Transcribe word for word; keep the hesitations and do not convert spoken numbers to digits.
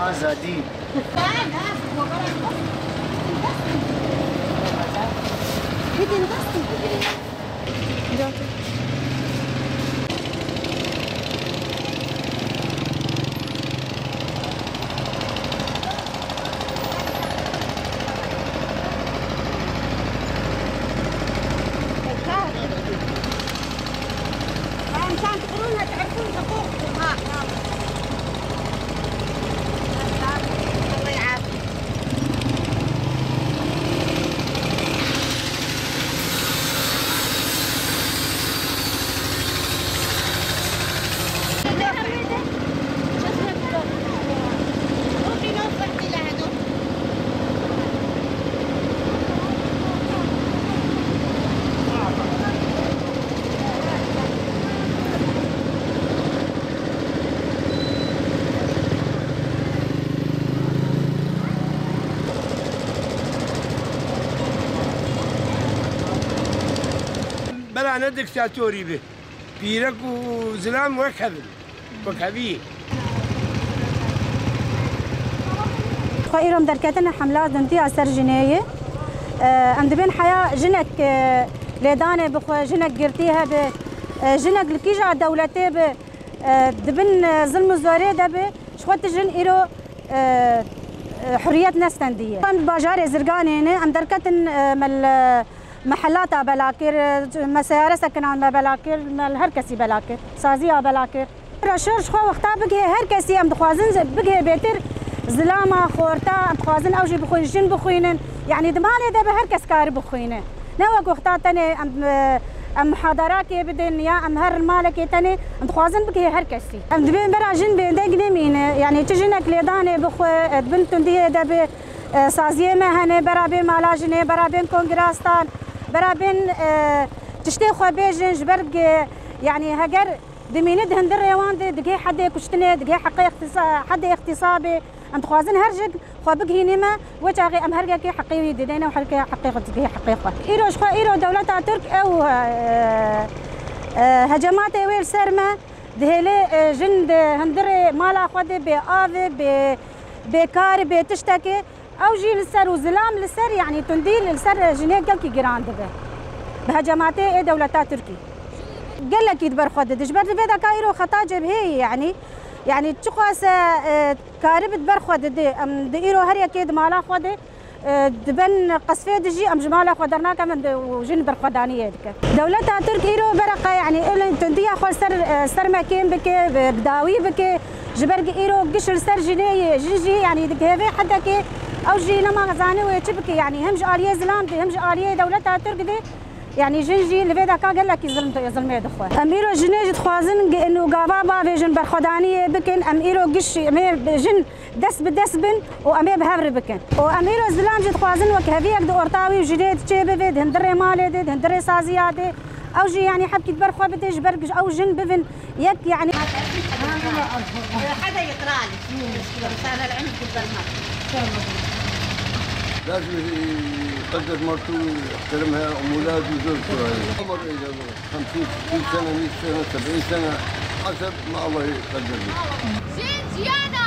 Azadî. Bela ne diktatorî bi. Pîrek û zilam wek hev in. Wek hevî. Xwe îro em derketine hemla dundiya ser jinê ye. Em dibên heya jinek, e, lêdanê bi xwe, jinek girtî hebe, e, jinek li kîja dewletê bi, e, dibin, e, zilm û zorê de bi, ji xwe tu jin îro, e, e, huriyet nestendiye. Em bajarê Zirganê ne, em derketin, e, me li, e, Mehellata bela kir, me seyare sekinan me bela kir, me li her kesî bela kir, saziya bela kir. Ra şor ji xwe wexta bigihê her kesî, em dixwazin bigihê bêtir zilama xorta, em dixwazin ew jî bixwîn, jin bixwînin. Yanî di malê de bi her kes kari bixwîne. Ne wek wexta tenê em, em muhadarakê bidin ya em her malekê tenê, em dixwazin bigihê her kesî. Em dibên bera jin bêdeng nemîne, yanî çi jinek lêdanê bixwe, di bin tundiyê de bi, e, saziyê me hene, bera bên mala jinê, bera bên kongrastan, bera bên, e, tiştê xwe bêjin, ji ber, e, yanî heger dimîne di hundirê wan de, digihê hedê kuştinê, digihê heqê îxtîsa-, hedê îxtîsabê. Em dixwazin her jin xwe bigihînî me, wê çaxê em her yekê heqê wî didêne û her yekê heqê xwe digihê heqê xwe. Îro ji xwe, îro dewleta Tirk ew, e, e, hecematê wê li ser me dihêle, e, jin di hundirê mala xwe de bê av e, bê, bê kar, bê tiştekê. Ew jî li ser û zilam li ser, yanî tundî li ser jinê gelkî giran dibe. Bi hecematê ê dewleta Tirkî. Gelekî di ber xwe dide. Ji ber di vê deka îro xeta cebheyê ye, yanî. Yanî çiqas e, karibe di ber xwe dide. Em di îro her yekê di mala xwe de, e, di bin qesfê dijî, em ji mala xwe dernakevin û jin berxwedaniyê dikin. Dewleta Tirk îro bereqa, yanî, êlên tundiya xwe ser, e, ser me kêm bike, bi, bi dawî bike. Ji ber ku îro giş li ser jinê ye, jin jî, yanî, digihê vê hedekê, ew jî nema zanî wê çi bike, yanî, hem ji aliyê zilam de, hem ji aliyê dewleta Tirk de, yanî, jin jî li vê deka gelekî zilm, zilmê dixwe. Em îro jinê jî dixwazin ku ên û gava bavêjin, berxwedaniyê bikin. Em îro giş, em ê jin dest bi dest bin û em ê bi hev re bikin. Û em îro zilam jî dixwazin wek heviyek di orta wî û jinê çê bibe, di hundirê malê de, di hundirê saziya de. Ew jî, yanî, hebkî di ber xwe bide, ji ber ew jin bibin yek, yanî. لازم يقدر مرته ويحترمها، أم ولاده وزوجته. عمر إيه؟ خمسين، ستين سنة، مية سنة، سبعين سنة، حسب ما الله يقدر له. Jin jiyana